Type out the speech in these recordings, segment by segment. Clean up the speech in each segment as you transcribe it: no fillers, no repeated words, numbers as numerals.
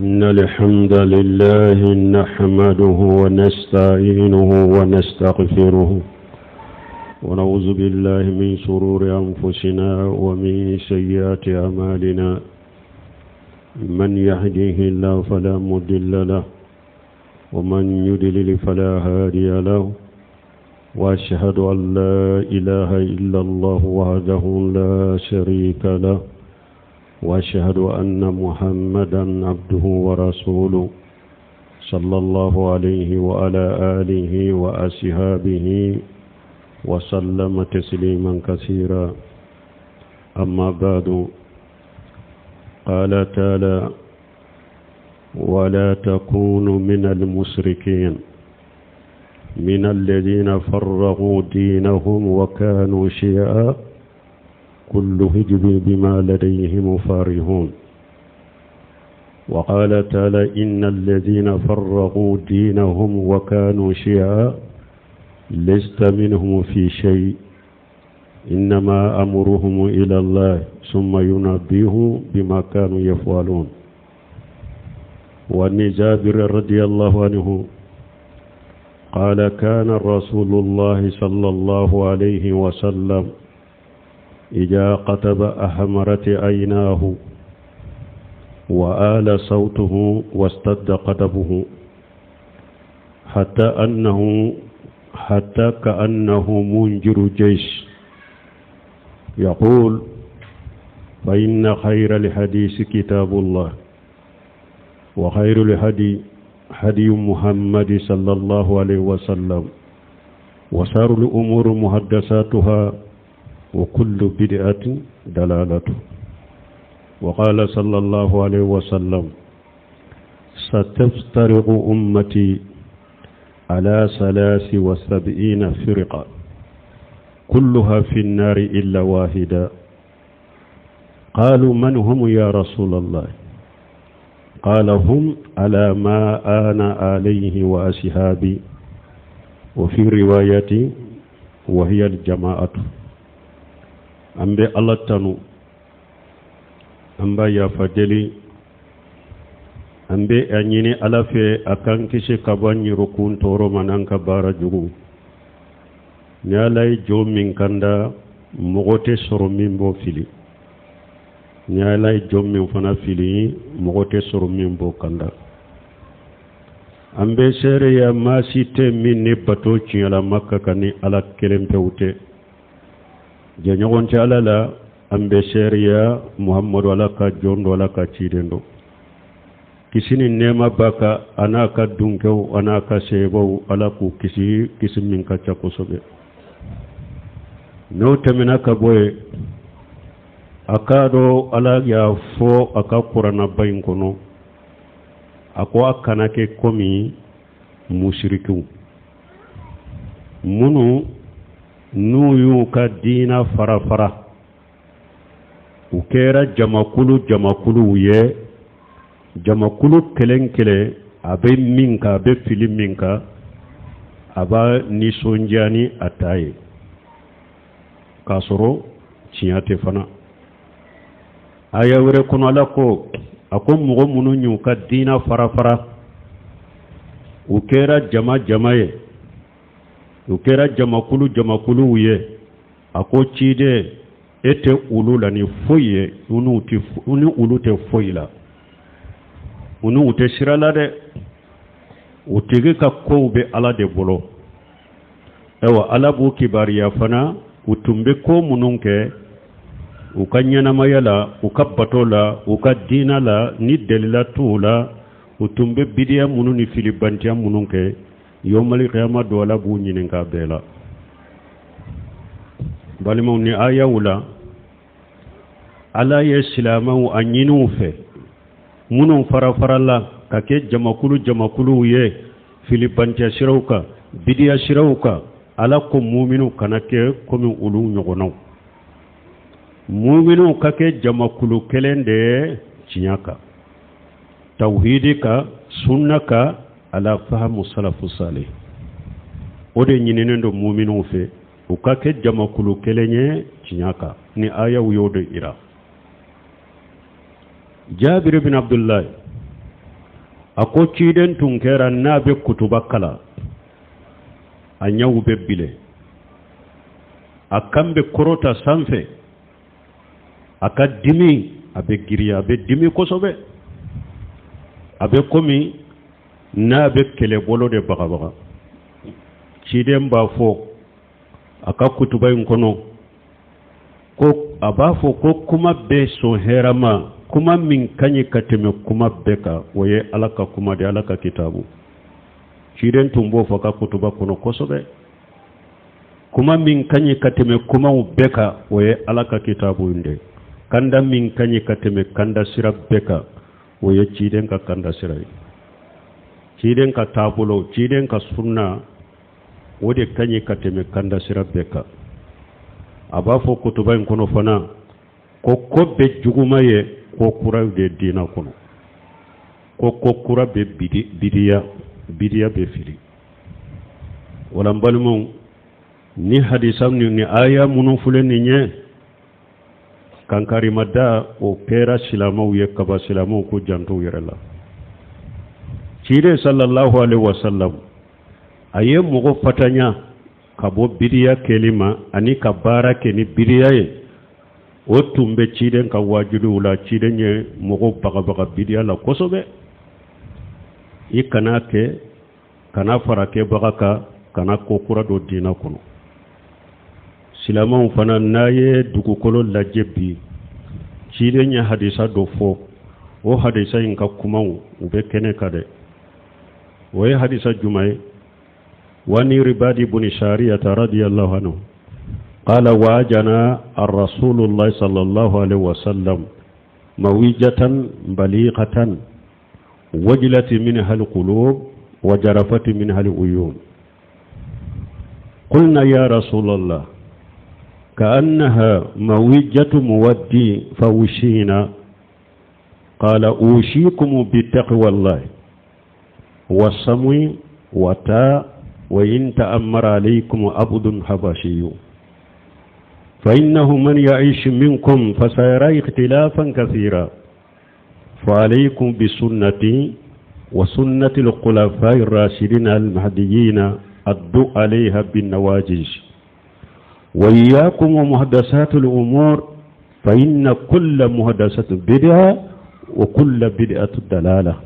إن الحمد لله نحمده ونستعينه ونستغفره ونعوذ بالله من شرور أنفسنا ومن سيئات أعمالنا من يهديه الله فلا مضل له ومن يضلل فلا هادي له واشهد ان لا اله الا الله وحده لا شريك له واشهد ان محمدا عبده ورسوله صلى الله عليه وعلى اله واصحابه وسلم تسليما كثيرا اما بعد قال تعالى ولا تكونوا من المشركين من الذين فرغوا دينهم وكانوا شيعا كل هجب بما لديهم فارهون وقال تعالى إن الذين فرغوا دينهم وكانوا شيعا لست منهم في شيء إنما أمرهم إلى الله ثم ينبيه بما كانوا يفعلون وعن جابر رضي الله عنه قال كان رسول الله صلى الله عليه وسلم إذا قتب أحمرت عيناه وآل صوته واشتد قدبه حتى أنه حتى كأنه منجر جيش يقول فإن خير الحديث كتاب الله وخير الهدي هدي محمد صلى الله عليه وسلم وشر الأمور محدثاتها وكل بدعة دلالة وقال صلى الله عليه وسلم ستفترق أمتي على 73 فرقة كلها في النار إلا واحدة قالوا من هم يا رسول الله قال هم على ما أنا عليه وأصحابي وفي رواية وهي الجماعة أم الله تنو an b'a yafa deli an bɛ a ɲini ala fɛ a k'an kisi ka bɔ an yɛrɛkun tɔɔrɔ ma n'an ka baara jugu ni ala ye jɔn min kanda mɔgɔ tɛ sɔrɔ min b'o fili ni ala ye jɔn min fana fili mɔgɔ tɛ sɔrɔ min b'o kanda an bɛ seereya maa si tɛ min ni bato tiɲɛlama ka kan ni ala kelen pewu tɛ jɛɲɔgɔn tɛ ala la an bɛ seereya muhamadu ala ka jɔn don ala ka ciden don kisi ni nɛɛma b'a kan a n'a ka dunkɛw a n'a ka sebaw ala k'u kisi kisi min ka ca kosɛbɛ n'o tɛmɛna ka bɔ yen a k'a dɔn ala y'a fɔ a ka kuranaba in kɔnɔ a ko a kana kɛ komi musirikiw minnu n'u y'u ka diina fara fara u kɛra jamakulu jamakuluw ye jamakulu kelen kelen a bɛ min kan a bɛ fili min kan a b'a nisɔndiya ni a ta ye k'a sɔrɔ tiɲɛ tɛ fana aya wɛrɛ kɔnɔ ala ko a ko mɔgɔ minnu y'u ka diina fara fara u kɛra jama jama ye u kɛra jamakulu jamakuluw ye a ko ciden e tɛ olu la ni foyi ye u ni olu tɛ foyi la u ni u tɛ sira la dɛ u tigi ka kow bɛ ala de bolo ayiwa ala b'u kibaruya fana u tun bɛ ko minnu kɛ u ka ɲɛnamaya la u ka bato la u ka diina la ni dalila t'u la u tun bɛ bidiya minnu ni filibantiya minnu kɛ yomali kiyama don ala b'u ɲininka bɛɛ la balimaw ni ayaw la ala ye silamɛw a ɲini u fɛ minnu farafarala ka kɛ jamakulu jamakuluw ye filibantiya siraw kan bidiya siraw kan ala ko muminu kana kɛ komi olu ɲɔgɔnnaw muminu ka kɛ jamakulu kelen de ye tiɲɛ kan tawhidi kan sunna kan ala fahamu salafu salih o de ɲininen don muminuw fɛ u ka kɛ jamakulu kelen ye tiɲɛ kan ni ayaw y'o de yira jabiri bin abdullahi A ko ciden tun kɛra n'a bɛ kutuba kalan, a ɲɛw bɛ bilen, a kan bɛ kɔrɔta sanfɛ, a ka dimi a bɛ giriya, a bɛ dimi kosɛbɛ, a bɛ komi n'a bɛ kɛlɛbolo de bagabaga. Ciden b'a fɔ a ka kutuba in kɔnɔ ko a b'a fɔ ko kuma bɛɛ sɔn hɛrɛma, kuma min ka ɲi ka tɛmɛ kuma bɛɛ kan, o ye Ala ka kuma de, Ala ka kitabu. Ciden tun b'o fɔ a ka kutuba kɔnɔ kosɛbɛ. Kuma min ka ɲi ka tɛmɛ kumaw bɛɛ kan, o ye Ala ka kitabu in de. Kanda min ka ɲi ka tɛmɛ kanda sira bɛɛ kan, o ye ciden ka kanda sira ye. Ciden ka taabolo, ciden ka sunna, o de ka ɲi ka tɛmɛ kanda sira bɛɛ kan. A b'a fɔ kutuba in kɔnɔ fana ko ko bɛɛ juguma ye ko kuraw de diina kɔnɔ, ko ko kura bɛ bidiya, bidiya bɛ fili. Wala n balimaw, ni hadisa ni aya minnu filɛ nin ye, kankarimada o kɛra silamɛw ye kaba, silamɛw k'u janto u yɛrɛ la. Ciden sallallahu alaihi wasallam a ye mɔgɔ fatanya ka bɔ bidiya kɛli ma ani ka baara kɛ ni bidiya ye. O tun bɛ ciden ka wajuliw la. Ciden ye mɔgɔw bagabaga bidiya la kosɛbɛ. I kana kɛ, kana fara kɛbaga kan, kana ko kura don diinɛ kɔnɔ. Silamɛw fana, n'a ye dugukolo lajɛ bi, ciden ye hadisa dɔ fɔ. O hadisa in ka kumaw u bɛ kɛnɛ kan dɛ. O ye hadisa jumɛn ye? Wa an Iribadi buni Sariyata radiyallahu anhu qala wa'azana ar-rasulullah sallallahu alaihi wasallam maw'izatan balighatan wajilat minha al-qulub wa zarafat minha al-uyun. Qulna ya rasulallah ka'annaha maw'izatu muwaddi fawshina. Qala ushikum bi taqwallahi wa sam'i wa ta wa in ta'ammara alaykum abdun habashiyyu fa innahu man ya'ish minkum fasayara ikhtilafan kathira fa alaykum bi sunnati wa sunnati al-khulafa'i ar-rashidin al-mahdiyyin addu 'alayha bin nawajiz wa iyyakum wa muhdathati al-umur fa inna kulla muhdathatin bid'a wa kulla bid'atin dalalah.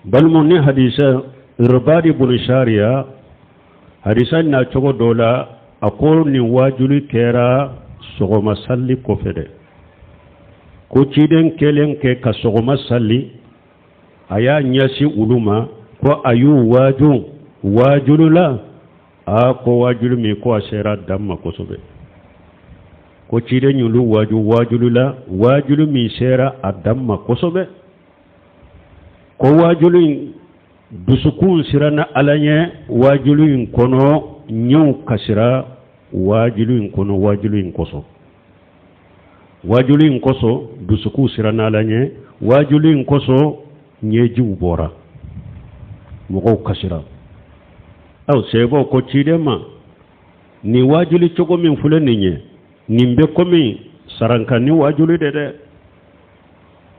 Balimaw, ni hadisa Irbadi bun Sariya, hadisa na cogo dɔ la, a ko nin waajuli kɛra sɔgɔma sali kɔfɛ dɛ. Ko ciden kɛlen kɛ ka sɔgɔma sali, a y'a ɲɛsin olu ma ko a y'u waaju waajulu la. A ko waajulu min ko a sera dan ma kosɛbɛ. Ko ciden y'olu waaju waajulu la, waajulu min sera a dan ma kosɛbɛ. Ko waajulu in, dusukun siranna Ala ɲɛ waajulu in kɔnɔ, ɲɛw kasira waajulu in kɔnɔ, waajulu in kosɔn. Waajulu in kosɔn, dusukun siranna Ala ɲɛ waajulu in kosɔn, ɲɛjiw bɔra, mɔgɔw kasira. Aw sahabaw ko ciden ma, nin waajuli cogo min filɛ nin ye, nin bɛ komi sarankanni waajuli de dɛ.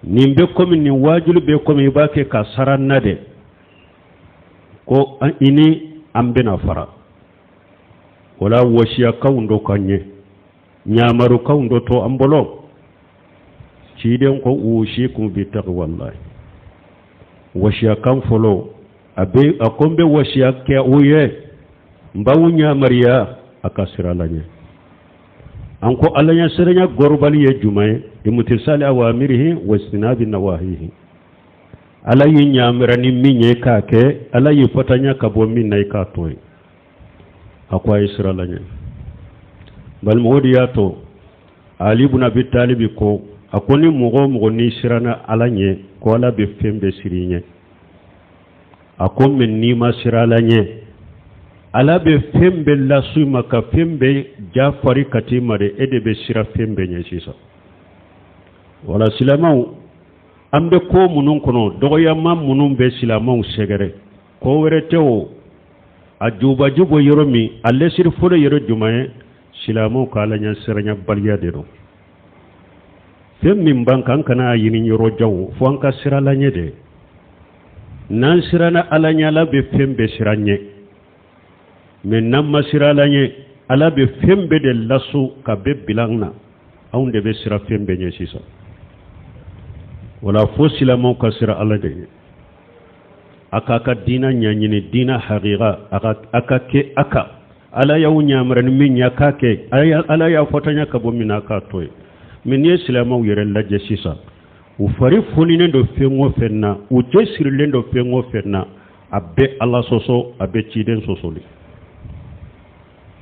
Nin bɛ komi, nin waajuli bɛ komi i b'a kɛ ka siran na de, ko i ni an bɛna fara. Wala wasiyakanw dɔ ka ɲɛ, ɲamarukanw dɔ to an bolo. Ciden ko usikum bi taqwallahi. Wasiyakan fɔlɔ a bɛ, a ko n bɛ wasiya kɛ o ye, n b'aw ɲamariya a ka siran Ala ɲɛ. An ko Ala ɲɛ siranya gɔrɔbali ye jumɛn ye? Imtisali awamirihi wa ijtinabi nawahihi. Ala y'i ɲamariya ni min ye k'a kɛ, Ala y'i fatanya ka bɔ min na, i k'a to yen. A ko a ye siran Ala ɲɛ. Balima, o de y'a to Ali ibn Abi Talibi ko, a ko ni mɔgɔ o mɔgɔ n'i siranna Ala ɲɛ, ko Ala bɛ fɛn bɛɛ siri i ɲɛ. A ko mɛ n'i ma siran Ala ɲɛ, Ala bɛ fɛn bɛɛ lasu i ma ka fɛn bɛɛ jafari ka t'i ma de, e de bɛ siran fɛn bɛɛ ɲɛ sisan. Wala silamɛw, an bɛ ko minnu kɔnɔ, dɔgɔyama minnu bɛ silamɛw sɛgɛrɛ, ko wɛrɛ tɛ o, a jubaju bɔ yɔrɔ min, a lɛsiri fɔlɔ yɔrɔ jumɛn ye? Silamɛw ka Ala ɲɛ siranyabaliya de don. Fɛn min b'an kan, an kana ɲini yɔrɔ janw, fo an ka siran Ala ɲɛ de. N'an siranna Ala ɲɛ, Ala bɛ fɛn bɛɛ sira ɲɛ. Mais n'an ma siran Ala ɲɛ, Ala bɛ fɛn bɛɛ de lasu ka bɛɛ bila an na. Anw de bɛ siran fɛn bɛɛ ɲɛ sisan. O la fo silamɛw ka siran Ala de ɲɛ. A k'a ka diina ɲɛɲini, diina hakika, a ka kɛ a kan. Ala y'aw yamari ni min ye, a k'a kɛ. Ala y'a fatanya ka bɔ min na, a k'a to yen. Mais n'i ye silamɛw yɛrɛ lajɛ sisan, u fari foninen don fɛn o fɛn na, u cɛ sirilen don fɛn o fɛn na, a bɛ Ala sɔsɔ, a bɛ ciden sɔsɔ de.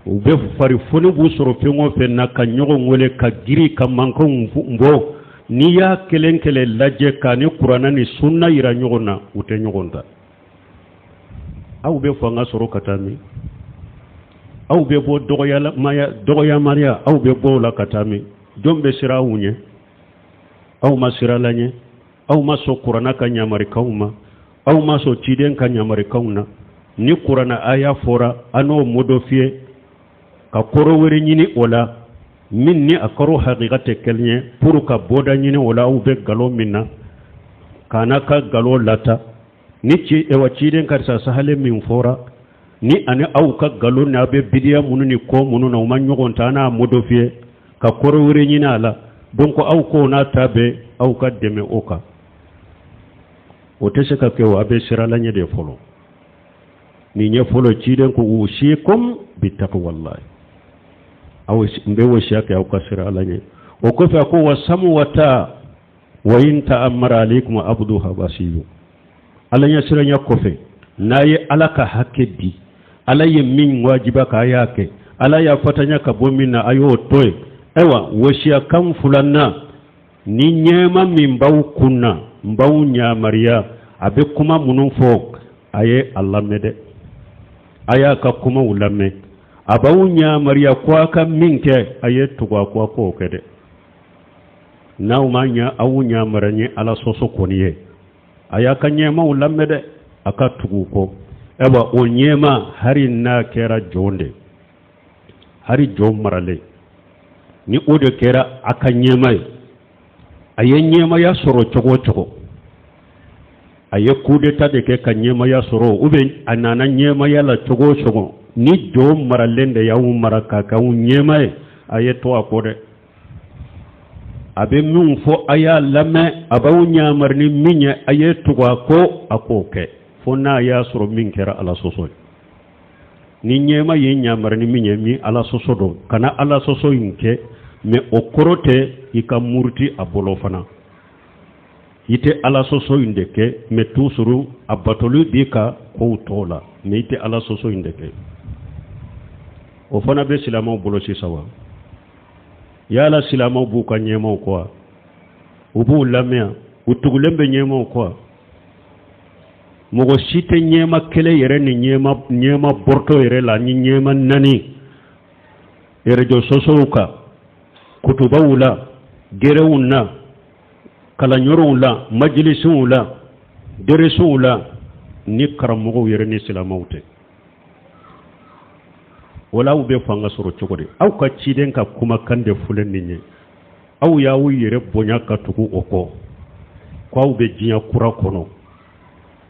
U bɛ fari foni b'u sɔrɔ fɛn o fɛn na, ka ɲɔgɔn wele, ka giri, ka mankanw bɔ. N'i y'a kelen kelen lajɛ k'a ni kuranɛ ni sunna yira ɲɔgɔn na, u tɛ ɲɔgɔn ta. Aw bɛ fanga sɔrɔ ka taa min? Aw bɛ bɔ dɔgɔyamariya, aw bɛ bɔ o la ka taa min? Jɔn bɛ siran aw ɲɛ? Aw ma siran Ala ɲɛ, aw ma sɔn kuranɛ ka ɲamarikanw ma, aw ma sɔn ciden ka ɲamarikanw na. Ni kuranɛ aya fɔra, an n'o modifier ka kɔrɔ wɛrɛ ɲini o la min ni a kɔrɔ hakika tɛ kelen ye, pour ka bɔda ɲini o la. Aw bɛ nkalon min na, k'a n'a ka nkalon lata ni ci ewa ciden karisa sahalen min fɔra ni ani aw ka nkalon ni aw bɛ bidiya minnu ni ko minnu na, u ma ɲɔgɔn ta, an n'a modifier ka kɔrɔ wɛrɛ ɲini a la. Donc aw ko n'a ta bɛɛ, aw ka dɛmɛ o kan, o tɛ se ka kɛ. O a bɛ siran Ala ɲɛ de fɔlɔ. Nin ɲɛ fɔlɔ, ciden ko usikum bitaqwallahi, aw n bɛ wasiya kɛ aw ka siran Ala ɲɛ. O kɔfɛ a ko wa samu wa taa wa in ta'ammara alaykum abdu habasiyu. Ala ɲɛ siranya kɔfɛ, n'a ye Ala ka hakɛ di, Ala ye min wajiba k'a y'a kɛ, Ala y'a fatanya ka bɔ min na, a y'o to yen. Ayiwa, wasiya kan filanan, ni ɲɛma min b'aw kun na, n b'aw yamariya, a bɛ kuma minnu fɔ, a ye a lamɛn dɛ, a y'a ka kumaw lamɛn. A b'aw yamariya ko a ka min kɛ, a ye tugu a kɔ, a k'o kɛ dɛ. N'aw ma ɲa, aw yamariya ni Ala sɔsɔ kɔni ye, a y'a ka ɲɛmaw lamɛn dɛ, a ka tugu u kɔ. Ayiwa, o ɲɛma, hali n'a kɛra jɔn de, hali jɔn maralen, ni o de kɛra a ka ɲɛma ye, a ye ɲɛmaya sɔrɔ cogo o cogo, a ye coup d'état de kɛ ka ɲɛmaya sɔrɔ, ou bien a nana ɲɛmaya la cogo o cogo, ni jɔn maralen de y'aw mara k'a k'aw ɲɛma ye, a ye to a kɔ dɛ. A bɛ min fɔ, a y'a lamɛn. A b'aw ɲamari ni min ye, a ye tugu a kɔ, a k'o kɛ, fo n'a y'a sɔrɔ min kɛra Ala sɔsɔ ye. Ni ɲɛma ye ɲamari ni min ye, min Ala sɔsɔ don, kana Ala sɔsɔ in kɛ. Mais o kɔrɔ tɛ i ka muruti a bolo fana. I tɛ Ala sɔsɔ in de kɛ, mais toujours a batoli b'i ka kow tɔw la, mais i tɛ Ala sɔsɔ in de kɛ. O fana bɛ silamɛw bolo sisan wa? Yala silamɛw b'u ka ɲɛmaw kɔ wa? U b'u lamɛn? U tugulen bɛ ɲɛmaw kɔ wa? Mɔgɔ si tɛ ɲɛma kelen yɛrɛ ni ɲɛma bɔrɔtɔ yɛrɛ la, ni ɲɛma naani réseaux sociaux kan, kutubaw la, gɛrɛnw na, kalanyɔrɔw la, majilisiw la, deresiw la, ni karamɔgɔw yɛrɛ ni silamɛw tɛ. Wala aw bɛ fanga sɔrɔ cogo di? Aw ka ciden ka kumakan de filɛ nin ye. Aw y'aw yɛrɛ bonya ka tugu o kɔ, ko aw bɛ diɲɛ kura kɔnɔ,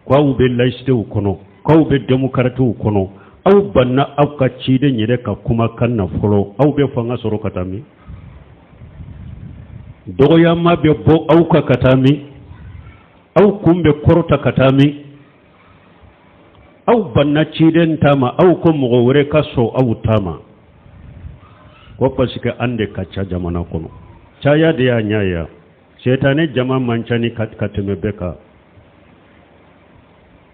ko aw bɛ laïcitéw kɔnɔ, ko aw bɛ démocratew kɔnɔ. Aw banna aw ka ciden yɛrɛ ka kumakan na fɔlɔ, aw bɛ fanga sɔrɔ ka taa min? Dɔgɔyama bɛ bɔ aw kan ka taa min? Aw kun bɛ kɔrɔta ka taa min? Aw banna ciden ta ma, aw ko mɔgɔ wɛrɛ ka sɔn aw ta ma, ko parce que an de ka ca jamana kɔnɔ. Caya de y'a ɲɛ ye. Sɛtanɛ jama man ca ni ka tɛmɛ bɛɛ kan.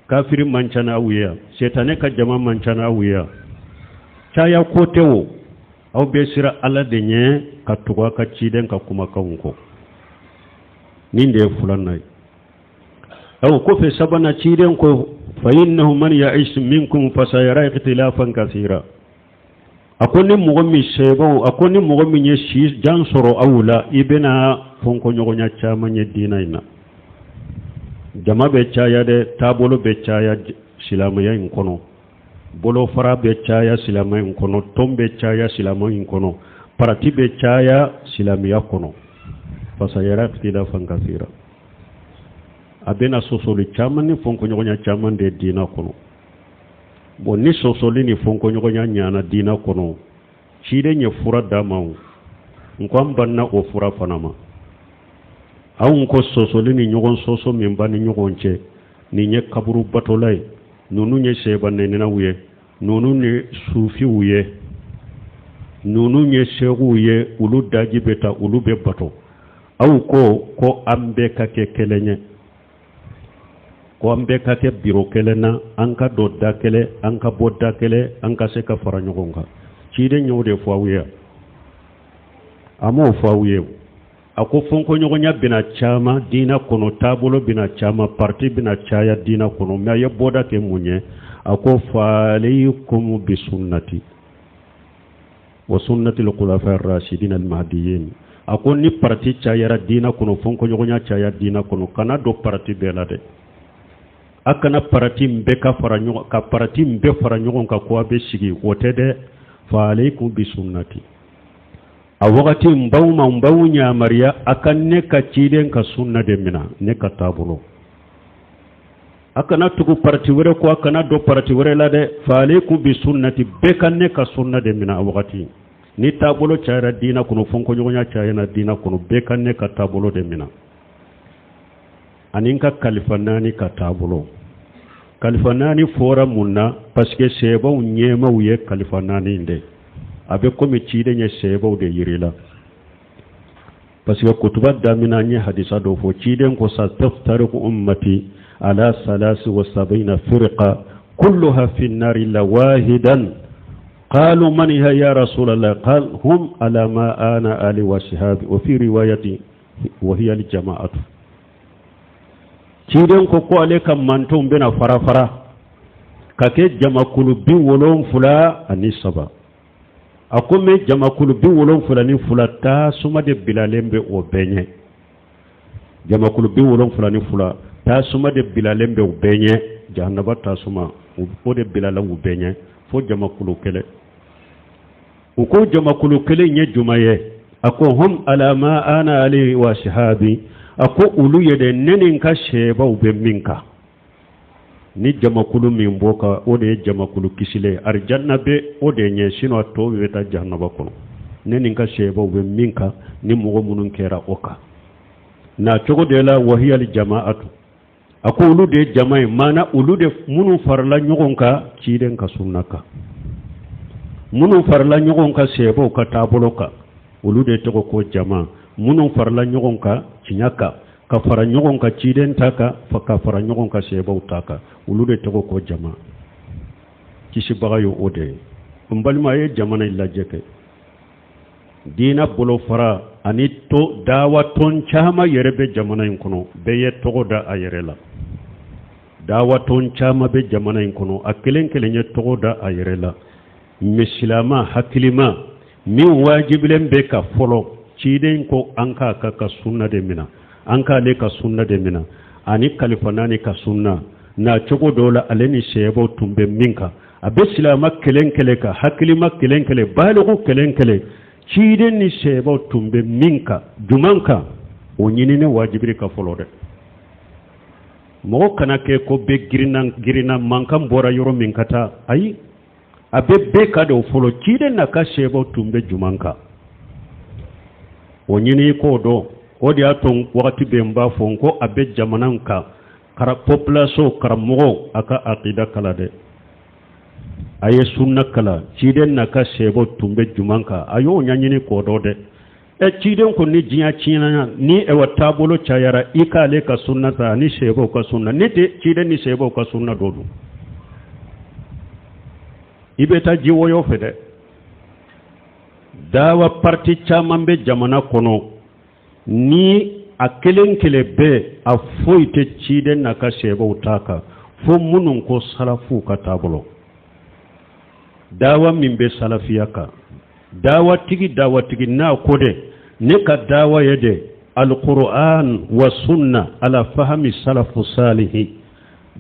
Kafiri man ca n'aw ye yan, sɛtanɛ ka jama man ca n'aw ye yan. Caya ko tɛ o. Aw bɛ siran Ala de ɲɛ ka tugu a ka ciden ka kumakanw kɔ. Nin de ye filanan ye. Aw kɔfɛ, sabanan, ciden ko fa innahu man ya'ish minkum fasayara ikhtilafan kathira. A ko ni mɔgɔ min sɛbɛw, a ko ni mɔgɔ min ye si jan sɔrɔ aw la, i bɛna fɔnkɔɲɔgɔnya caman ye diinɛ in na. Jama bɛ caya dɛ, taabolo bɛ caya silamɛya in kɔnɔ, bolofara bɛ caya silamɛya in kɔnɔ, tɔn bɛ caya silamɛya in kɔnɔ, parti bɛ caya silamɛya kɔnɔ. Fasayara ikhtilafan kathira. A bɛna sɔsɔli caman ni fɔnkɔɲɔgɔnya caman de diina kɔnɔ. Bon, ni sɔsɔli ni fɔnkɔɲɔgɔnya ɲana diina kɔnɔ, ciden ye fura d'an ma. O n ko an banna o fura fana ma. Anw ko sɔsɔli ni ɲɔgɔn sɔsɔ min b'an ni ɲɔgɔn cɛ, nin ye kaburu batola ye, ninnu ye sɛba nɛninaw ye, ninnu ye sufiw ye, ninnu ye sekuw ye, olu daji bɛ ta, olu bɛ bato. Aw ko ko an bɛɛ ka kɛ kelen ye, ko an bɛɛ ka kɛ biro kelen na, an ka don da kelen, an ka bɔ da kelen, an ka se ka fara ɲɔgɔn kan. Ciden y'o de fɔ aw ye, a m'o fɔ aw ye. A ko fɔnkɔɲɔgɔnya bɛna caman diina kɔnɔ, taabolo bɛna caman, parti bɛna caya diina kɔnɔ. Mais a ye bɔda kɛ mun ye? A ko fa alaykum bi sunnati wa sunnati al-khulafa ar-rashidin al-mahdiyyin. A ko ni parti cayara diina kɔnɔ, fɔnkɔɲɔgɔnya caya diina kɔnɔ, kana don parti bɛɛ la dɛ. A kana parti bɛɛ ka fara ɲɔgɔn ka parti bɛɛ fara ɲɔgɔn kan ko a bɛ sigi, o tɛ dɛ. Fa alaykum bi sunnati, a wagati n b'aw ma, n b'aw yamaruya a ka ne ka ciden ka sunna de mina, ne ka taabolo. A kana tugu parti wɛrɛ kɔ, a kana don parti wɛrɛ la dɛ. Fa alaykum bi sunnati, bɛɛ ka ne ka sunna de mina. A wagati ni taabolo cayara diina kɔnɔ, fɔnkɔɲɔgɔnya cayara diina kɔnɔ, bɛɛ ka ne ka taabolo de mina ani n ka kalifa naani ka taabolo. Kalifa naani fɔra mun na? Parce que sɛbaw ɲɛmaw ye kalifa naani de. A bɛ komi ciden ye sɛbaw de yiri la, parce que kutuba daminɛ, an ye hadisa dɔ fɔ. Ciden ko sataftariqu ummati ala salasi wa sabina firqa kulluha fi nnari illa wahidan. قالوا من هي يا رسول الله؟ قال هم على ما أنا عليه وأصحابي، وفي رواية وهي الجماعة. Ciden ko ko ale ka mantonw bɛna fara fara ka kɛ jamakulu 73. A ko mɛ jamakulu 72, tasuma de bilalen bɛ o bɛɛ ɲɛ. Jamakulu 72, tasuma de bilalen bɛ o bɛɛ ɲɛ, jahanaba tasuma, o de bilala u bɛɛ ɲɛ fo jamakulu kelen. U ko jamakulu kelen ye juma ye? A ko hum ala ma ana alayhi wa ashabi. A ko olu ye de ne ni n ka sɛbaw bɛ min kan. Ni jamakulu min b'o kan, o de ye jamakulu kisilen, arijanna bɛ o de ɲɛ, sinon a tɔ bɛ taa jahanaba kɔnɔ. Ne ni n ka sɛbaw bɛ min kan, ni mɔgɔ minnu kɛra o kan na cogo de la, wahiyali jamaatu. A ko olu de ye jama ye, maana olu de minnu farala ɲɔgɔn kan ciden ka sunna kan, minnu farala ɲɔgɔn kan sɛbaw ka taabolo kan, olu de tɔgɔ ko jama. Minnu farala ɲɔgɔn kan tiɲɛ kan, ka fara ɲɔgɔn kan ciden ta kan, ka fara ɲɔgɔn kan sɛbaw ta kan, olu de tɔgɔ ko jama. Kisibaga ye o de ye. N balima, ye jamana in lajɛ kɛ, diina bolofara ani to dawa tɔn caman yɛrɛ bɛ jamana in kɔnɔ, bɛɛ ye tɔgɔ da a yɛrɛ la. Dawa tɔn caman bɛ jamana in kɔnɔ, a kelen kelen ye tɔgɔ da a yɛrɛ la. Mɛ silama hakilima min wajibilen bɛ ka fɔlɔ, ciden ko an k'a ka sunna de mina, an k'ale ka sunna de mina ani kalifa naani ka sunna na cogo dɔw la, ale ni sɛbaw tun bɛ min kan. A bɛ silama kelen kelen kan, hakilima kelen kelen, baliku kelen kelen, ciden ni sɛbaw tun bɛ min kan, juman kan, o ɲinini wajibiri ka fɔlɔ dɛ. Mɔgɔ kana kɛ ko bɛɛ girinna girinna, mankan bɔra yɔrɔ min ka taa. Ayi, a bɛ bɛɛ ka de o fɔlɔ, ciden n'a ka sɛbaw tun bɛ juman kan, o ɲini k'o dɔn. O de y'a to wagati bɛɛ n b'a fɔ n ko a bɛ jamana kan kara population karamɔgɔw, a ka akida kala dɛ, a ye sunna kala, ciden n'a ka sɛbaw tun bɛ juman kan, a y'o ɲɛɲini k'o dɔn dɛ. Ɛ, ciden ko ni diɲɛ tiɲɛna, ni ɛwà taabolo cayara, i k'ale ka sunna ta ani sɛbaw ka sunna. Ne tɛ ciden ni sɛbaw ka sunna dɔ dun, i bɛ taa ji wɔyɔ fɛ dɛ. Dawa parti caman bɛ jamana kɔnɔ, ni a kelen kelen bɛɛ a foyi tɛ ciden n'a ka sɛbaw ta kan, fo minnu ko salafuw ka taabolo. Dawa min bɛ salafiya kan, dawatigi dawatigi n'a ko de ne ka dawa ye de alquran wa sunna ala fahami salafu salihi.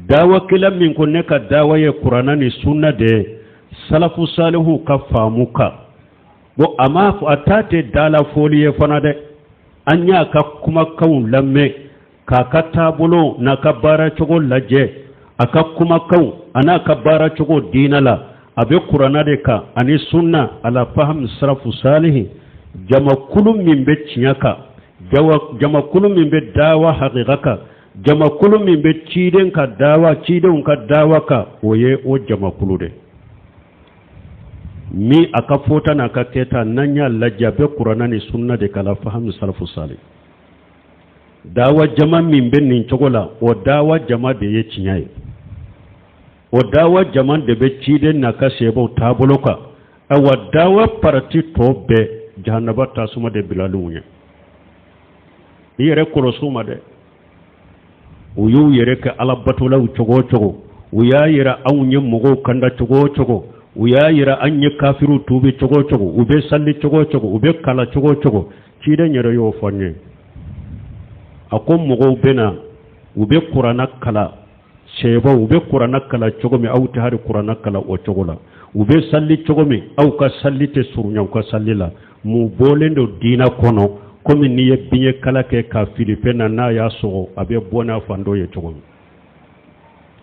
Dawakɛla min ko ne ka dawa ye kuranna ni sunna de salafu salihu ka faamu kan, bon, a m'a fɔ, a ta tɛ dala fɔli ye fana dɛ. An y'a ka kumakanw lamɛn. k'a ka taabolo n'a ka baaracogo lajɛ a ka kumakanw an'a ka baaracogo diina la a bɛ kuranna de kan ani sunna ala faham salafu salihi jamakulu min bɛ tiɲɛ kan jamakulu min bɛ dawa hakika kan jamakulu min bɛ ciden ka dawa cidenw ka dawa kan o ye o jamakulu de min a ka fɔta n'a ka kɛta n'an y'a lajɛ a bɛ kuranna ni sunna de kan ala faham salafu salih dawa jama min bɛ nin cogo la o dawa jama de ye tiɲɛ ye o dawa jama de bɛ ciden n'a ka sebaw taabolo kan awa dawa parati tɔ bɛɛ jahanaba tasuma de bilal'u ɲɛ i yɛrɛ kɔlɔsi u ma dɛ u y'u yɛrɛ kɛ ala batolaw cogo o cogo u y'a yira anw ye mɔgɔw kanda cogo o cogo u y'a yira an ye kafiriw tuubi cogo o cogo u bɛ sali cogo o cogo u bɛ kalan cogo o cogo ciden yɛrɛ y'o fɔ n ye a ko mɔgɔw bɛ na u bɛ kuranna kalan sɛbaw u bɛ kuranna kalan cogo min aw tɛ hali kuranna kalan o cogo la u bɛ sali cogo min aw ka sali tɛ surunya u ka sali la mun bɔlen don diinɛ kɔnɔ komi n'i ye biɲɛ kala kɛ k'a fili fɛn na n'a y'a sɔgɔ a bɛ bɔ n'a fan dɔ ye cogo min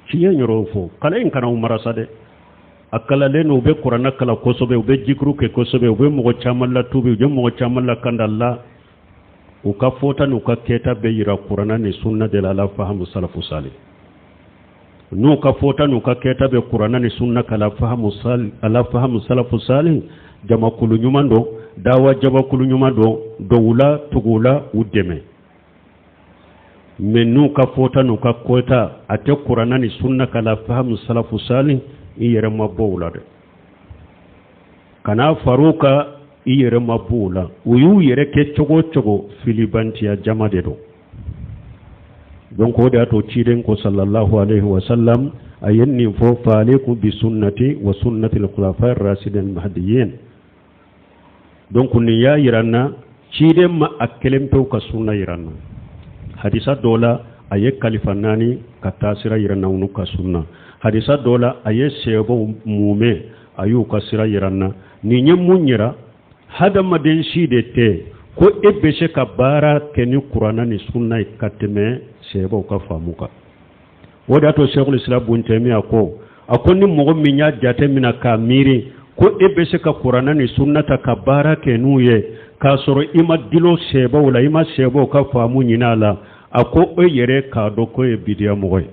tiɲɛ yɛrɛ fɔ kalan in kana u mara sa dɛ a kalalen don u bɛ kuranna kalan kosɛbɛ u bɛ jikuru kɛ kosɛbɛ u bɛ mɔgɔ caman latubi u bɛ mɔgɔ caman lakanda la u ka fɔta n'u ka kɛta bɛ yira kuranna ni sunna de la ala fahamu salafu sali n'u ka fɔta n'u ka kɛta bɛ kuranna ni sunna kan ala fahamu salafu sali jamakulu ɲuman don dawa jamakulu ɲuman don don u la tugu u la u dɛmɛ mɛ n'u ka fɔta n'u ka kɛta a tɛ kuranna ni sunna kan ala fahamu salafu sali i yɛrɛ mabɔ u la dɛ kana far'u kan i yɛrɛ mabɔ u la u y'u yɛrɛ kɛ cogo o cogo filibantiya jama de don donc o de y'a to ciden ko sallallahu alaihi wa sallam a ye nin fɔ fa alaykum bi sunnati wa sunnati al-khulafa ar-rashidin al-mahdiyyin donc nin y'a yira n na ciden ma a kelen pewu ka sunna yira n na hadisa dɔ la a ye kalifa naani ka taasira yira n na olu ka sunna hadisa dɔ la a ye sɛbɛw mumɛ a y'u ka sira yira n na nin ye mun yira hadamaden si de tɛ ko e bɛ se ka baara kɛ ni kuranna ni sunna ye ka tɛmɛ sɛbɛw ka faamu kan o de y'a to sɛkul islam bun tɛmiya ko a ko ni mɔgɔ min y'a jate minɛ k'a miiri ko e bɛ se ka kuranna ni sunna ta ka baara kɛ n'u ye k'a sɔrɔ i ma dulon sɛbɛw la i ma sɛbɛw ka faamu ɲini a la a ko e yɛrɛ k'a dɔn ko e ye bidiya mɔgɔ ye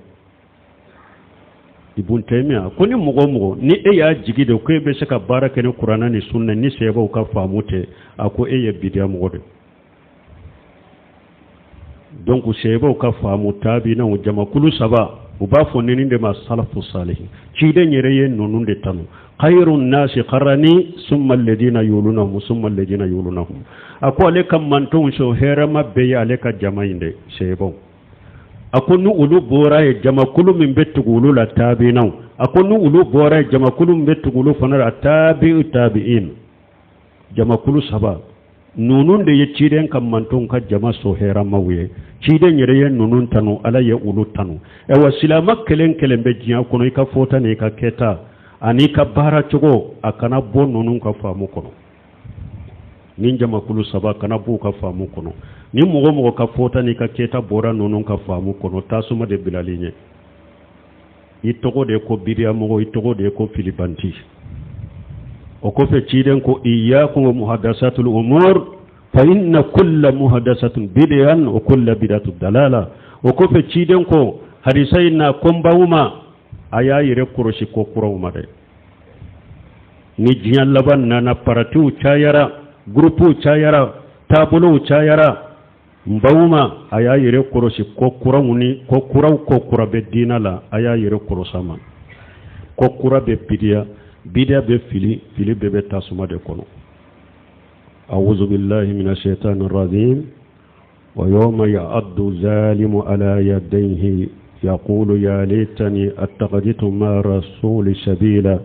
Ibun Taymiya ko ni mɔgɔ o mɔgɔ ni e y'a jigi de ko e bɛ se ka baara kɛ ni kuranna ni sunna ni sɛbɛw ka faamu tɛ a ko e ye bidiya mɔgɔ de donc sɛbɛw ka faamu tabiinaw jamakulu saba u b'a fɔ ninnu de ma salafu salihi ciden yɛrɛ ye ninnu de tanu khayru nasi qarani summa alladina yulunahum summa alladina yulunahum a ko ale ka mantonw sɔn hɛrɛma bɛɛ ye ale ka jama in de sɛbɛw a ko ni olu bɔra ye jamakulu min bɛ tugu olu la tabiinaw a ko ni olu bɔra ye jamakulu min bɛ tugu olu fana la tabi'u tabi'in jamakulu saba ninnu de ye ciden ka mantonw ka jama so hɛrɛmaw ye ciden yɛrɛ ye ninnu tanu ala ye olu tanu ayiwa silama kelen kelen bɛ diɲɛ kɔnɔ i ka fɔta n'i ka kɛta ani i ka baara cogo a kana bɔ ninnu ka faamu kɔnɔ ni jamakulu saba kana b'u ka faamu kɔnɔ ni mɔgɔ o mɔgɔ ka fɔta n'i ka kɛta bɔra ninnu ka faamu kɔnɔ tasuma de bilali ɲɛ i tɔgɔ de ko bidiyamɔgɔ i tɔgɔ de ko filibanti o kɔfɛ ciden ko iyakum wa muhadasatul umur fa inna kulla muhadasatin bid'an wa kulla bid'atu dalala o kɔfɛ ciden ko hadisa in na ko n b'aw ma a y'a yɛrɛ kɔlɔsi ko kuraw ma dɛ ni diɲɛ laban nana paratiw cayara gurupuw cayara taabolow cayara n b'aw ma a y'a yɛrɛ kɔlɔsi ko kuraw ni ko kuraw ko kura bɛ diinɛ la a y'a yɛrɛ kɔlɔsi a ma ko kura bɛ bidiya bidiya bɛ fili fili bɛɛ bɛ tasuma de kɔnɔ awuzu billahi mina shaitani rajim wa yawma ya'addu zalimu ala yadayhi yaqulu ya laitani attakhadhtu ma'a rasuli sabila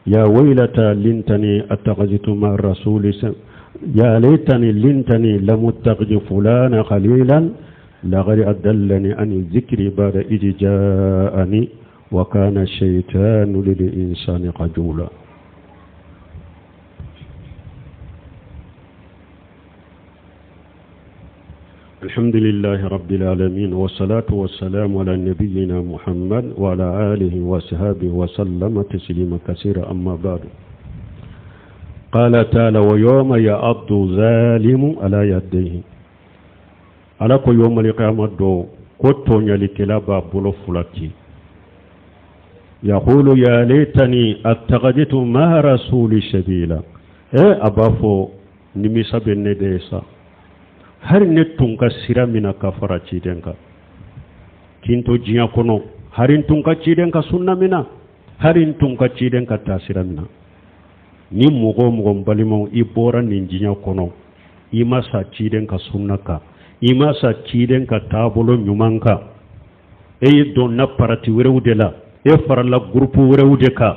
ya waylata lintani attakhadhtu ma'a rasuli ya laitani lintani lam attakhidh fulana khalilan laqad adallani an dhikri ba'da idh ja'ani wa kana shaytanu lil insani khadula الحمد لله رب العالمين والصلاة والسلام على نبينا محمد وعلى آله وصحبه وسلم تسليما كثيرا أما بعد قال تعالى ويوم يعض الظالم على يديه ala ko yawmal qiyama don ko tɔɲalikɛla b'a bolo fila ci yaqulu ya laitani attakhadhtu ma'a rasuli sabila e a b'a fɔ nimisa bɛ ne de ye sa hari ne tun ka sira mina ka fara ciden kan kin to diɲɛ kɔnɔ hari n tun ka ciden ka sunna mina hari n tun ka ciden ka taasira mina ni mɔgɔ o mɔgɔ n balimaw i bɔra nin diɲɛ kɔnɔ i ma sa ciden ka sunna kan i ma sa ciden ka taabolo ɲuman kan e ye donna parati wɛrɛw de la e farala gurupu wɛrɛw de kan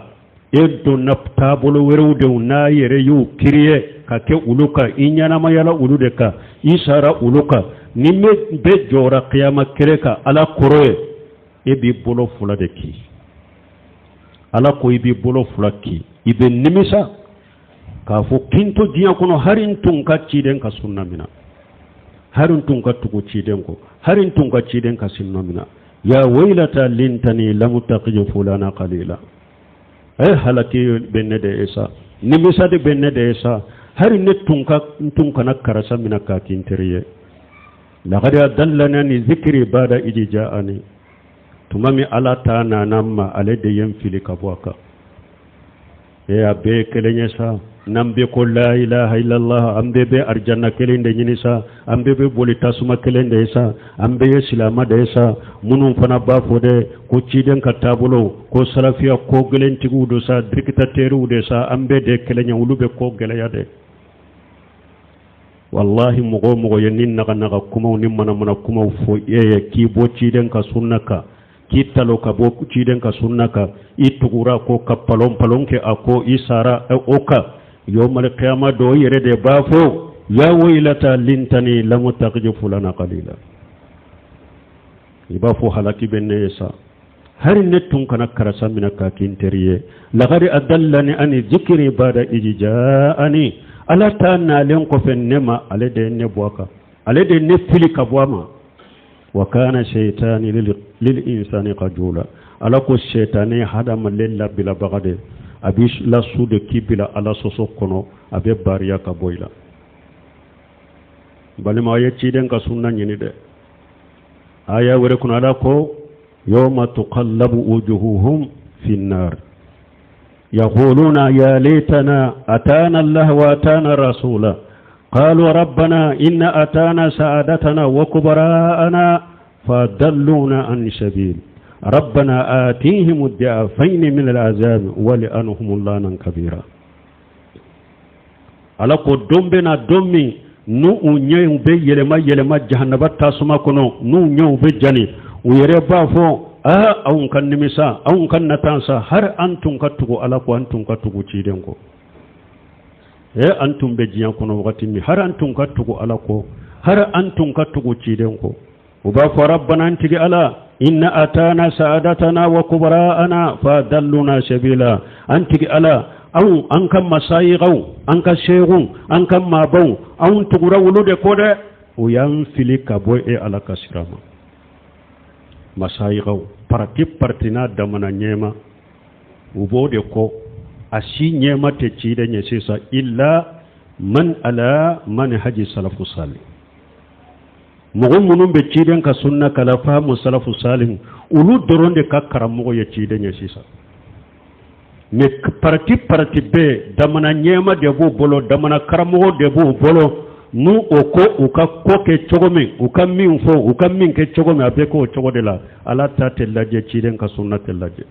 e donna taabolo wɛrɛw de n'a yɛrɛ y'u créer ka kɛ olu kan i ɲɛnamayala olu de kan i sara olu kan ni bɛɛ jɔra kiyama kɛnɛ kan ala kɔrɔ ye e b'i bolo fila de ki ala ko i b'i bolo fila ki i bɛ nimisa k'a fɔ kin to diɲɛ kɔnɔ hari n tun ka ciden ka sunna mina hari n tun ka tugu ciden kɔ hari n tun ka ciden ka sunna mina ya waylata laitani lam attakhidh fulana khalila e halaki bɛ ne de ye sa nimisa de bɛ ne de ye sa hari ne tun ka n tun kana karisa mina k'a kɛ n teri ye laqad adallani ani zikri bada idh ja'ani tuma min ala ta nana n ma ale de ye n fili ka bɔ a kan e a bɛɛ ye kelen ye sa n'an bɛɛ ko la ilaha illallah an bɛɛ bɛ arijanna kelen de ɲini sa an bɛɛ bɛ boli tasuma kelen de ye sa an bɛɛ ye silama de ye sa minnu fana b'a fɔ dɛ ko ciden ka taabolo ko salafiya ko gɛlɛntigiw don sa dictateurs de sa an bɛɛ de kelen ye olu bɛ ko gɛlɛya dɛ walahi mɔgɔ o mɔgɔ ye ni naganaga kumaw ni manamana kumaw fɔ e ye k'i bɔ ciden ka sunna kan k'i talo ka bɔ ciden ka sunna kan i tugura kɔ ka palon palon kɛ a kɔ i sara o kan yawmal qiyama don i yɛrɛ de b'a fɔ ya waylata laitani lam attakhidh fulana khalila i b'a fɔ halaki bɛ ne ye sa hari ne tun kana karisa minɛ k'a kɛ n teri ye laqad adallani ani zikri bada idh ja'ani ala ta nalen kɔfɛ ne ma ale de ye ne bɔ a kan ale de ye ne fili ka bɔ a ma wa kana shaytani lil insani khazula ala ko sɛtanɛ ye hadamaden labilabaga de a b'i lasu de k'i bila ala sɔsɔ kɔnɔ a bɛ bariya ka bɔ i la balima a ye ciden ka sunna ɲini dɛ aya wɛrɛ kɔnɔ ala ko yawma tuqallabu wujuhuhum fi nnar yaquluna ya laytana atana allah wa atana rasula قالوا ربنا إن أتانا سعادتنا وكبراءنا فضلونا عن سبيل ربنا آتيهم الضعفين من العذاب ولعنهم لعنا كبيرا ala ko don bɛ na don min n'u u ɲɛw bɛ yɛlɛma yɛlɛma jahanaba tasuma kɔnɔ n'u ɲɛw bɛ jani u yɛrɛ b'a fɔ aa anw ka nimisa anw ka natan sa hari an tun ka tugu ala kɔ an tun ka tugu ciden kɔ e an tun bɛ diɲɛ kɔnɔ wagati min hari an tun ka tugu ala kɔ hari an tun ka tugu ciden kɔ u b'a fɔ rabbana an tigi ala inna atana sa'adatana wa kubara'ana fa dalluna sabila an tigi ala anw an ka masayigaw an ka seeguw an ka maabaw anw tugura wolu de kɔ dɛ o y'an fili ka bɔ e ala ka sira ma masayigaw parti parti n'a damana ɲɛma u b'o de kɔ a si ɲɛma tɛ ciden ye sisan illa man ala manhaji salafu salih mɔgɔ minnu bɛ ciden ka sunna kala fahamu salafu salih olu dɔrɔn de ka karamɔgɔ ye ciden ye sisan mais parti parti bɛɛ damana ɲɛma de b'u bolo damana karamɔgɔ de b'u bolo n'u o ko u ka ko kɛ cogo min u ka min fɔ u ka min kɛ cogo min a bɛ k'o cogo de la ala ta tɛ lajɛ ciden ka sunna tɛ lajɛ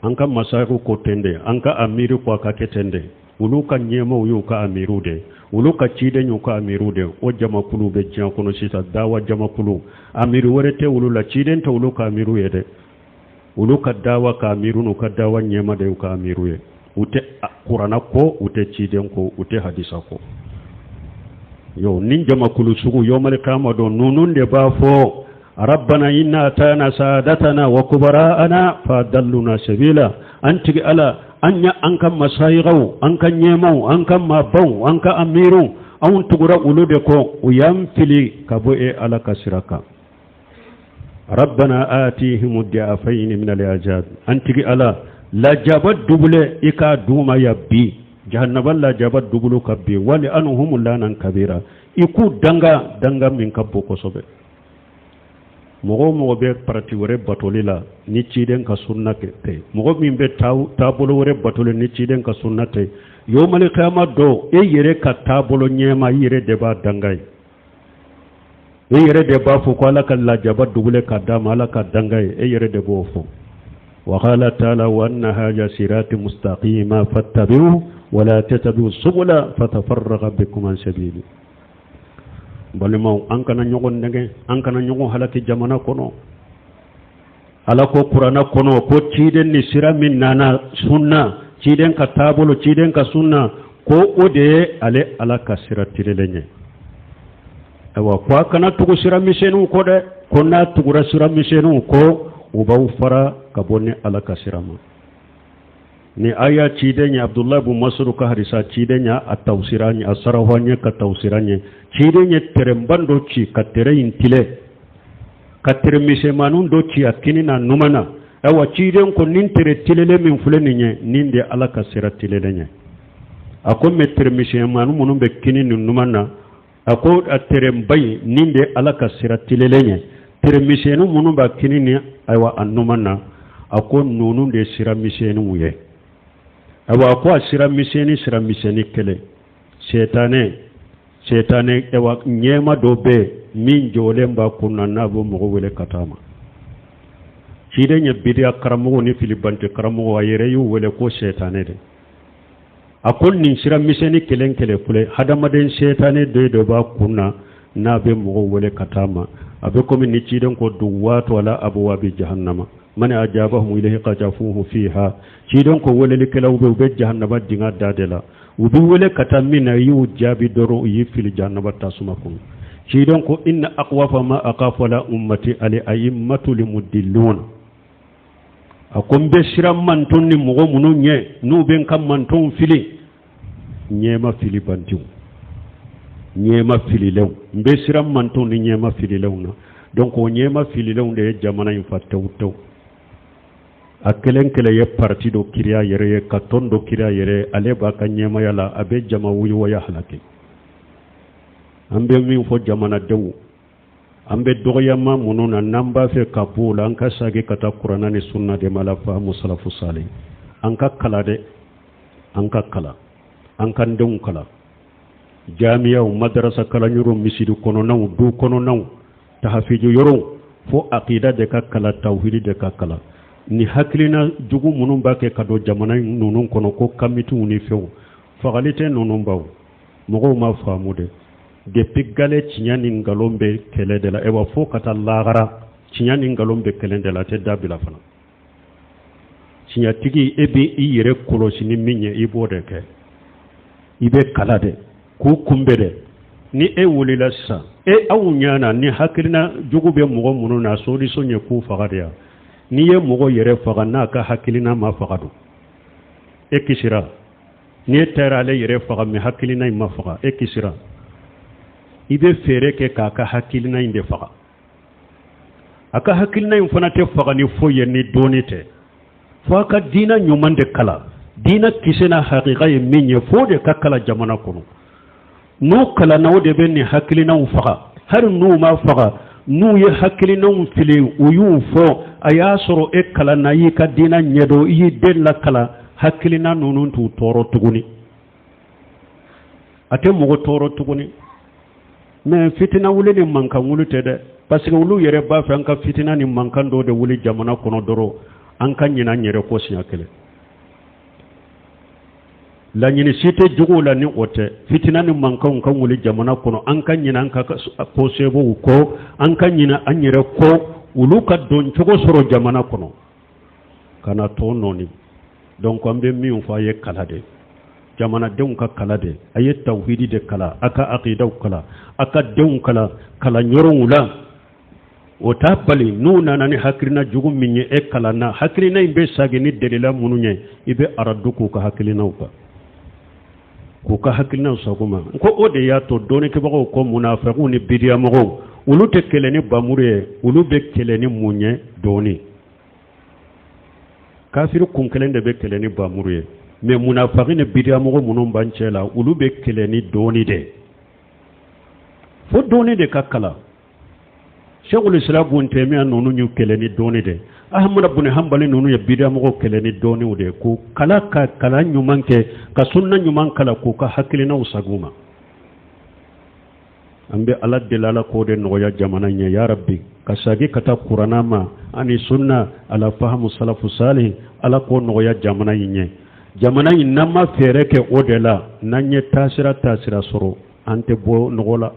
an ka masayiku ko ten de an ka amiri ko a ka kɛ ten de olu ka ɲɛmaw y'u ka amiru de olu ka ciden y'u ka amiru de o jamakulu bɛ diɲɛ kɔnɔ sisan dawa jamakulu amiru wɛrɛ tɛ olu la ciden tɛ olu ka amiru ye dɛ olu ka dawa ka amiru n'u ka dawa ɲɛma de y'u ka amiru ye u tɛ kurana kɔ u tɛ ciden kɔ u tɛ hadisa kɔ yo nin jamakulu sugu yawmal qiyama don ninnu de b'a fɔ rabbana inna atana sadatana wa kubara'ana fa dalluna sabila an tigi ala an ya an ka masayigaw an ka ɲɛmaw an ka maabaw an ka amiru Anw tugura olu de kɔ, u y'an fili ka bɔ e Ala ka sira kan. Rabbana atihim di'afayni min al'azab, an tigi Ala, lajaba dubule i k'a d'u ma ya bi, jahannaba lajaba dubulu ka bi, wal anhum lanan kabira, i k'u danga, danga min ka bon kosɛbɛ. Mɔgɔ o mɔgɔ bɛ parati wɛrɛ batoli la ni ciden ka sunna tɛ, mɔgɔ min bɛ taabolo wɛrɛ batoli ni ciden ka sunna tɛ, yomali kiyama don, e yɛrɛ ka taabolo ɲɛma, i yɛrɛ de b'a danga ye, e yɛrɛ de b'a fɔ ko Ala ka lajaba dubule ka d'a ma, Ala ka danga ye, e yɛrɛ de b'o fɔ. Wa qala ta'ala wa anna hadha sirati mustaqima fattabi'u wa la tattabi'u subula fatafarraqa bikum an sabili. Balimaw, an kana ɲɔgɔn nɛgɛn, an kana ɲɔgɔn halaki jamana kɔnɔ. Ala ko kuranna kɔnɔ ko ciden ni sira min nana, sunna, ciden ka taabolo, ciden ka sunna, ko o de ye ale Ala ka sira tilelen ye. Ayiwa, ko a kana tugu sira misɛnninw kɔ dɛ, ko n'a tugura sira misɛnninw kɔ, u b'aw fara ka bɔ ni Ala ka sira ma. Ni aya ciden ye Abdulahi bun Masudu ka hadisa, ciden ye a tawsira a sarafa ɲɛ ka tawsira ɲɛ. Ciden ye tɛrɛnban dɔ ci ka tɛrɛ in tilɛ, ka tɛrɛ misɛnmaninw dɔ ci a kini n'a numan na. Ayiwa, ciden ko nin tɛrɛ tilelen min filɛ nin ye, nin de Ala ka sira tilelen ye. A ko mɛ tɛrɛ misɛnmanin minnu bɛ kini ni numan na, a ko a tɛrɛnba in, nin de Ala ka sira tilelen ye. Tɛrɛ misɛnnin minnu b'a kini ni ayiwa a numan na, a ko ninnu de sira misɛnninw ye. Ayiwa, a ko a sira misɛnnin, sira misɛnnin kelen, sɛtanɛ, sɛtanɛ, ayiwa, ɲɛma dɔ bɛ min jɔlen b'a kun na, n'a bɛ mɔgɔ wele ka taa ma. Ciden ye bidiya karamɔgɔ ni filibante karamɔgɔ, a yɛrɛ y'u wele ko sɛtanɛ de. A ko nin sira misɛnnin kelen kelen filɛ, hadamaden sɛtanɛ dɔ de b'a kun na, n'a bɛ mɔgɔw wele ka taa ma. A bɛ komi ni ciden ko duwatu ala abuwabi jahannama man ajabahum ilayhi qajafuhu fiha. Ciden ko welelikɛlaw bɛ, u bɛ jahannaba dinga da de la, u bɛ wele ka taa min na, i y'u jaabi dɔrɔn, u y'i fili jahannaba tasuma kɔnɔ. Ciden ko inna akhwafa ma akhafu ala ummati al a'immatu limudillun. A ko n bɛ siran manton ni mɔgɔ minnu ɲɛ, n'u bɛ n ka mantonw fili, ɲɛma fili bantiw, ɲɛma fililenw, n bɛ siran mantonw ni ɲɛma fililenw na. Donc o ɲɛma fililenw de ye jamana in fa tewu tewu. A kelen kelen ye parti dɔ créer a yɛrɛ ye, ka tɔn dɔ créer a yɛrɛ ye, ale b'a ka ɲɛmaya la, a bɛ jama wuyuwaya halaki. An bɛ min fɔ jamanadenw, an bɛ dɔgɔyama minnu na, n'an b'a fɛ ka bɔ o la, an ka sagi ka taa kuranna ni sunna de ma, la fahamu salafu sali. An ka kala dɛ, an ka kala, an k'an denw kala, jamiyaw, madarasa kalanyɔrɔw, misiri kɔnɔnaw, du kɔnɔnaw, tahafiju yɔrɔw, fo akida de ka kala, tawhidi de ka kala. Ni hakilina jugu minnu b'a kɛ ka don jamana ninnu kɔnɔ, ko kamitiw ni fɛnw, fagali tɛ ninnu baw, mɔgɔw ma faamu de. Depuis gale, tiɲɛ ni nkalon bɛ kɛlɛ de la. Ayiwa, fo ka taa lahara, tiɲɛ ni nkalon bɛ kɛlɛ de la, a tɛ dabila fana. Tiɲɛtigi, e bɛ i yɛrɛ kɔlɔsi ni min ye, i b'o de kɛ. I bɛ kala de k'u kunbɛn dɛ. Ni e wulila sisan, e aw ɲana ni hakilina jugu bɛ mɔgɔ minnu na, solution ye k'u faga de yan. N'i ye mɔgɔ yɛrɛ faga, n'a ka hakilina ma faga don, e kisira. N'i e taara ale yɛrɛ faga, mɛ hakilina in ma faga, e kisira. I bɛ fɛɛrɛ kɛ k'a ka hakilina in de faga. A ka hakilina in fana tɛ faga ni foyi ye ni dɔɔni tɛ, fo a ka diina ɲuman de kala. Diina kisɛ n'a hakika ye min ye, fo de ka kala jamana kɔnɔ. N'o kalanna, o de bɛ nin hakilinaw faga. Hali n'u ma faga, n'u ye hakilinaw fili, u y'u fɔ, a y'a sɔrɔ e kalanna, i y'i ka diina ɲɛdɔn, i y'i den lakala, hakilina ninnu t'u tɔɔrɔ tuguni, a tɛ mɔgɔ tɔɔrɔ tuguni. Mɛ fitina wuli ni mankan wuli tɛ dɛ, parce que olu yɛrɛ b'a fɛ an ka fitina ni mankan dɔ de wuli jamana kɔnɔ dɔrɔn, an ka ɲinɛ an yɛrɛ kɔ siɲɛ kelen. Laɲini si tɛ juguw la ni o tɛ, fitina ni mankanw ka wuli jamana kɔnɔ, an ka ɲinɛ an ka kosɛbɛw kɔ, an ka ɲinɛ an yɛrɛ kɔ, olu ka don cogo sɔrɔ jamana kɔnɔ ka na tɔ nɔɔni. Donc an bɛ min fɔ, a ye kala de, jamanadenw ka kala de, a ye tawhidi de kala, a ka akidaw kala, a ka denw kala kalanyɔrɔw la. O t'a bali n'u nana ni hakilina jugu min ye, e kalanna, hakilina in bɛ sagi ni delila minnu ye, i bɛ aradu k'u ka hakilinaw kan. K'u ka hakilinaw sago ma. N ko o de y'a to dɔnnikɛbagaw ko munafigiw ni bidiyamɔgɔw, olu tɛ kɛlɛ ni bamuru ye, olu bɛ kɛlɛ ni mun ye? Dɔnni. Kafiri kun kelen de bɛ kɛlɛ ni bamuru ye, mais munafigi ni bidiyamɔgɔ minnu b'an cɛ la, olu bɛ kɛlɛ ni dɔnni de. Fo dɔnni de ka kalan. Sheikhul Islam Ibn Taymiyyah ninnu y'u kɛlɛ ni dɔnni de. Ahmad bin Hanbali ninnu ye bidiyamɔgɔw kɛlɛ ni dɔnniw de ye, k'u kalan, ka kalan ɲuman kɛ, ka sunna ɲuman kalan, k'u ka hakilinaw sago ma. An bɛ Ala deli, Ala k'o de nɔgɔya jamana ɲɛ ya Rabbi, ka sagi ka taa kurana ma ani sunna ala fahamu salafu salih. Ala k'o nɔgɔya jamana in ɲɛ. Jamana in, n'an ma fɛɛrɛ kɛ o de la, n'an ye taasira taasira sɔrɔ, an tɛ bɔ nɔgɔ la.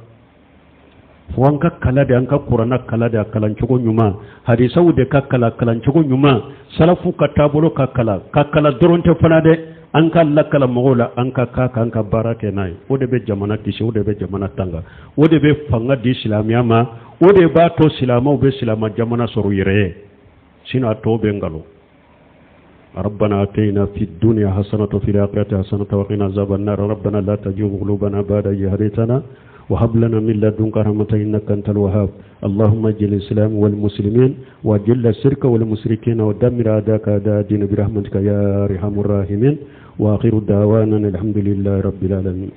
Fo an ka kala de, an ka kurana kala de, a kalancogo ɲuman, hadisaw de ka kala kalancogo ɲuman, salafu ka taabolo ka kala. Ka kala dɔrɔn tɛ fana dɛ, an ka lakala mɔgɔw la, an ka k'a kan, ka baara kɛ n'a ye. O de bɛ jamana kisi, o de bɛ jamana tanga, o de bɛ fanga di silamɛya ma, o de b'a to silamɛw bɛ silama jamana sɔrɔ u yɛrɛ ye. Sinon a tɔ bɛ nkalon. ربنا آتنا في الدنيا حسنة وفي الآخرة حسنة وقنا عذاب النار. ربنا لا تزغ قلوبنا بعد إذ هديتنا وهب لنا من لدنك رحمة إنك أنت الوهاب. اللهم اجعل الإسلام والمسلمين وأذل الشرك والمشركين ودمر أعداءك أعداء الدين برحمتك يا أرحم الراحمين. وآخر دعوانا الحمد لله رب العالمين.